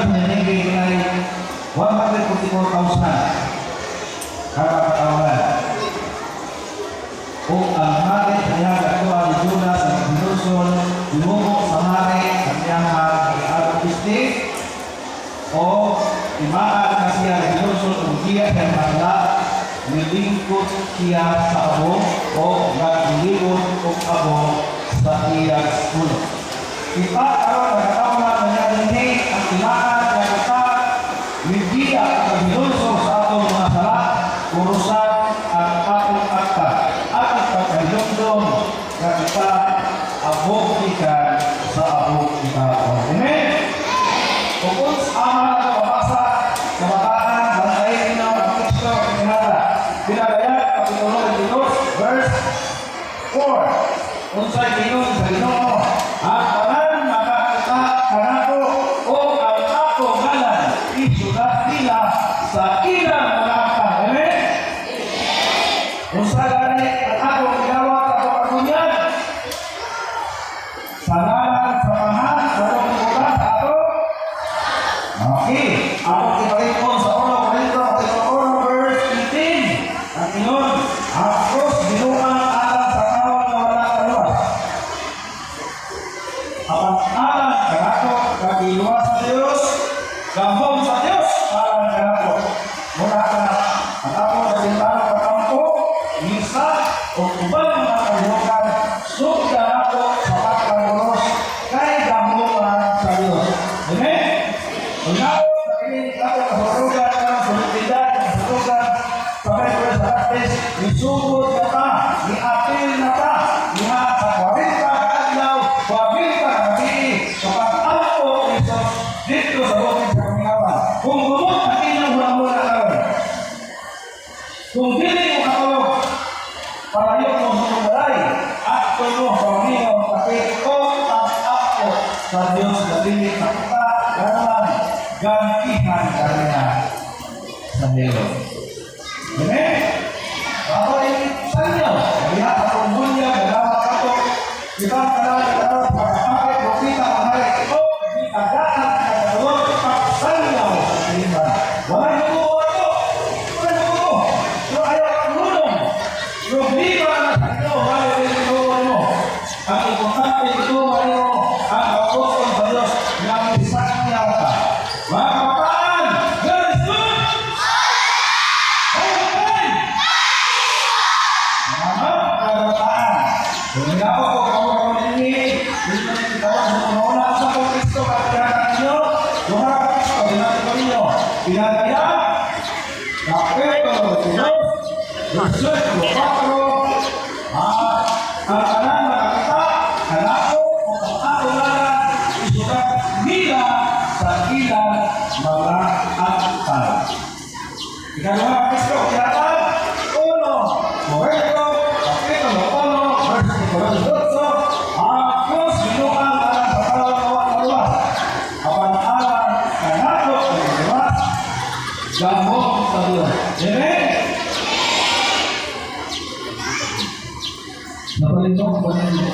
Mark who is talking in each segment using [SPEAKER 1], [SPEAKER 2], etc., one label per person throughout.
[SPEAKER 1] Sa nilinggi ay 144,000 kada katawhan. O ang hari sa iyang katuwa ni Judas ang hinulsol, himumo sa hari sa iyang Agustin, o timaan na siya hinulsol ang giya sa mga nilingkod siya sa abo o naglibot og abo sa iyang ulo. Kita karon nagkataon na niya dinhi ang timaan nga kita migiya ang hinulsol sa atong mga sala, urusan ang atong akta, atong pagkahinumdom nga kita abog gikan sa abog kita. Amen? Kung sa ama na mabasa, kabataan, bantay ninyo ang teksto pinahada. Pinadayag, Kapitulo 22, verse 4. Unsay giingon sa Ginoo, ang tanan makakita kanako o ang ako ngalan isulat nila sa ilang mga akta. Amen? Unsa gani ang akong gidawat sa akong pagbunyag? Sa ngalan sa Amahan, sa atong ibutang sa ato. Okay. Ako ipalikon sa 1 Corinto, Kapitulo 1, verse 18. Ang ingon, ang krus binuang alang sa tawo nga wala kaluwas. Apan alang kanato kagiluwas sa Dios, gahom sa Dios alang kanato. Muna ka ang ako nagintalo pagkampo, misa, o ubang mga kalihukan, sugda nako sa pagkamuros kay gamuhan sa Dios. Amen? Una, sa kini ako kasurugan karon sa solemnidad, kasurugan sa Merkules alas 3, nisugod na ta, niapil na ta, niha sa 40 ka adlaw, 40 ka gabi, sa pag-ampo ni Jesus dito sa bukid sa Kamingawan. Kung gumot ang inyong huna-huna karon, kung dili mo katulog, palayo mo sa imong balay, adto mo sa pamingaw kapit o pag-ampo sa Dios na dili makita ganaman gantihan kaniya sa helo. Amen? Ako ay sanyo, diha atong bunyag, nagawat ato, kita tanan tanan pagpapakit, propeta, ang hari, o gitagaan sa katulog, pagsanyaw sa kalimban. Walay mutuo ato, walay mutuo. Pero ayaw ang lunong. Problema na sa inyo, wala rin ituo mo. Ang importante ito mo, ang kautosan sa Diyos nga misanyaw ka. Mga kabataan, God is good! All the time! Mga kabataan, kung minaw ko kamo karon ini, dili man itawa sa una sa kong Kristo katiyakan ninyo, duha ka Kristo dinami ko ninyo. Pinadayag, Kapitulo 22, versikulo 4, ang tanan makakita, kanako, o ang ako ngalan, isulat nila sa ilang mga akta. Ikaduha Kristo, kiyatan, 1 Corinto, Kapitulo 1, versikulo 18, ang krus binuang alang sa tawo nga wa kaluwas. Apan alang kanato nga miluwas, gahom sa Dios. Amen? Napalindong ba ninyo?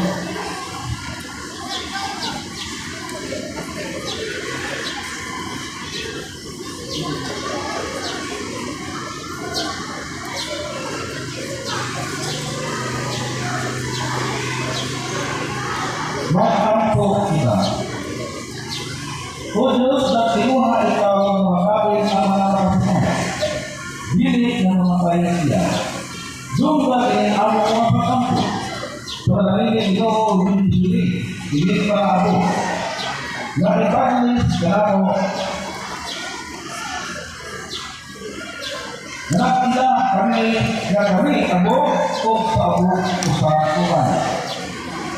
[SPEAKER 1] Magampo kita. O Diyos, nagtinuha ikaw ang mga kapit sa mga makasama. Dili na mamatay siya. Dunggan ay amo mga pagkampo. Sa panalangin Ginoo, hindi hindi pa ako. Na-evangelist kanako. Nakita kami nga kami abo o sa abo usa uban.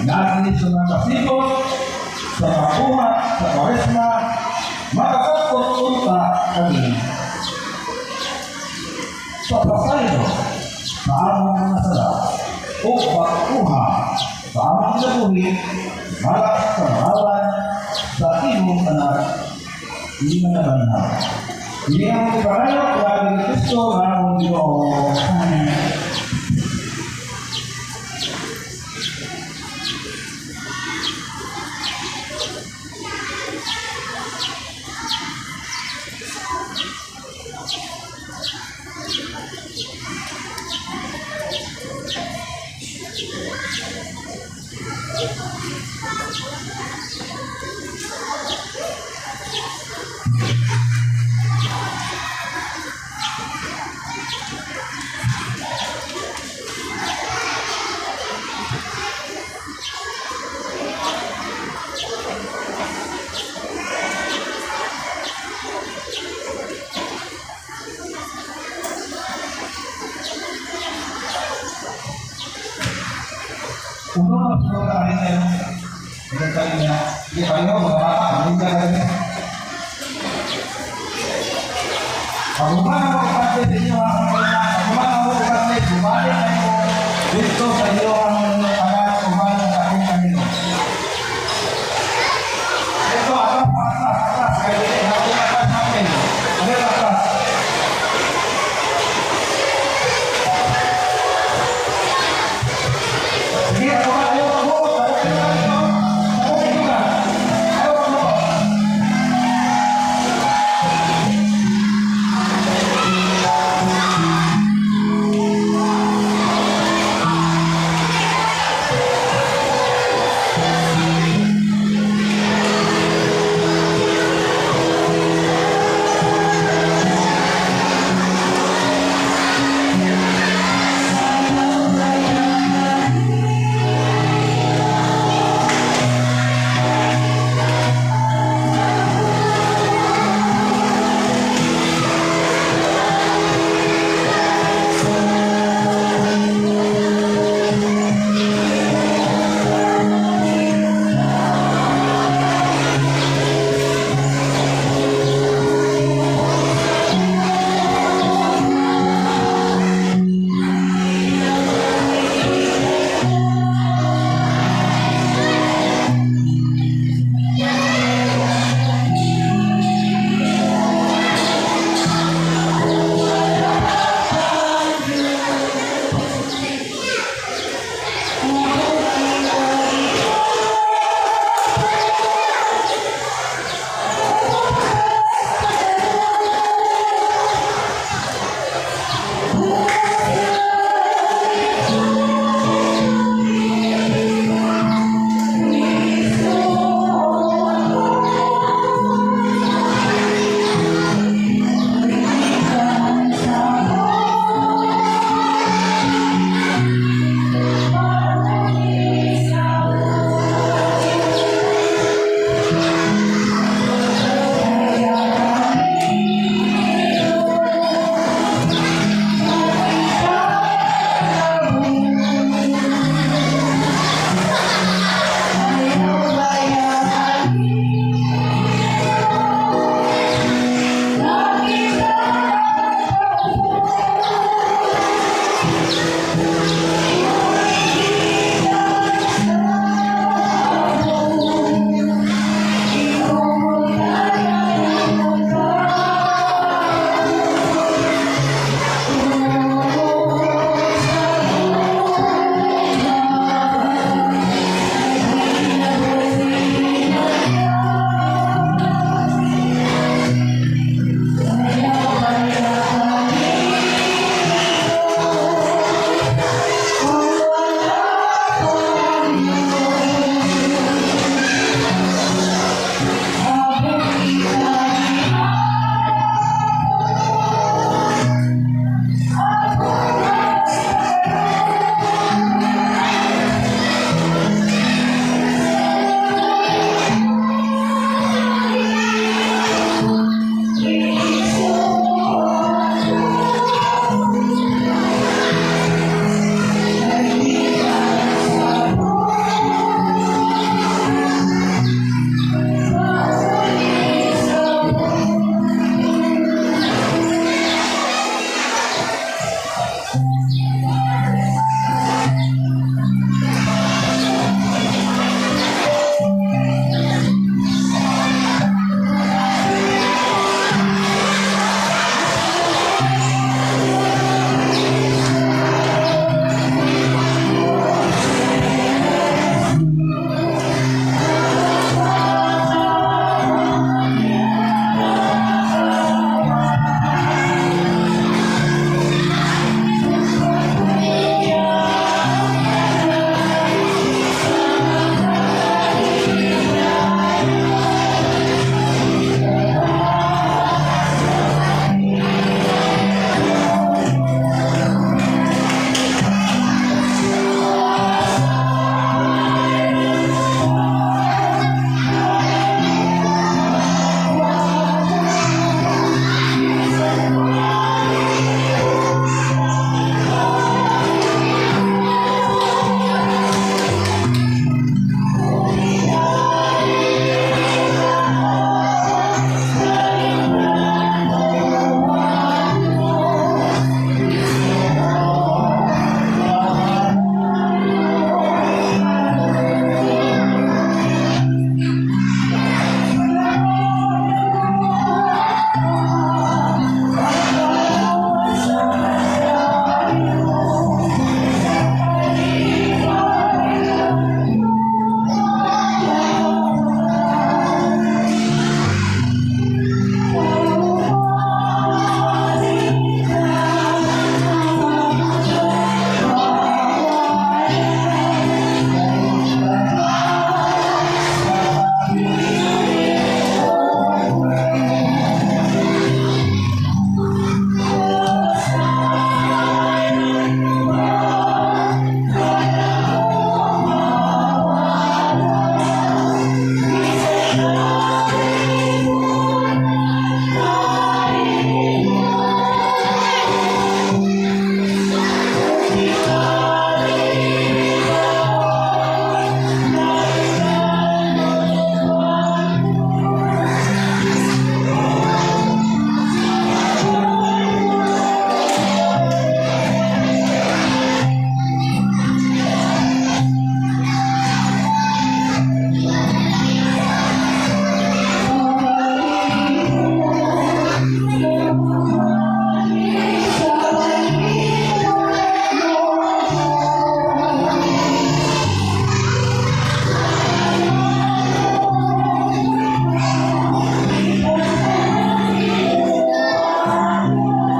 [SPEAKER 1] Natin sa mga kasipot, sa kakuha, sa karisma, makakapot unta kami sa pasaylo sa among mga sala o pagkuha sa among kinabuhi, malak sa ngalan sa imong anak, hindi man nabanhaw. Hindi ang ipanayo, lagi ni Kristo na among Ginoo.
[SPEAKER 2] Amen.
[SPEAKER 1] Uno na siguro ka rin sa'yo. Ganun ka rin niya. Hindi pa rin mga bata, hindi ka rin. Pag-uman ang pagpapit sa inyo ha.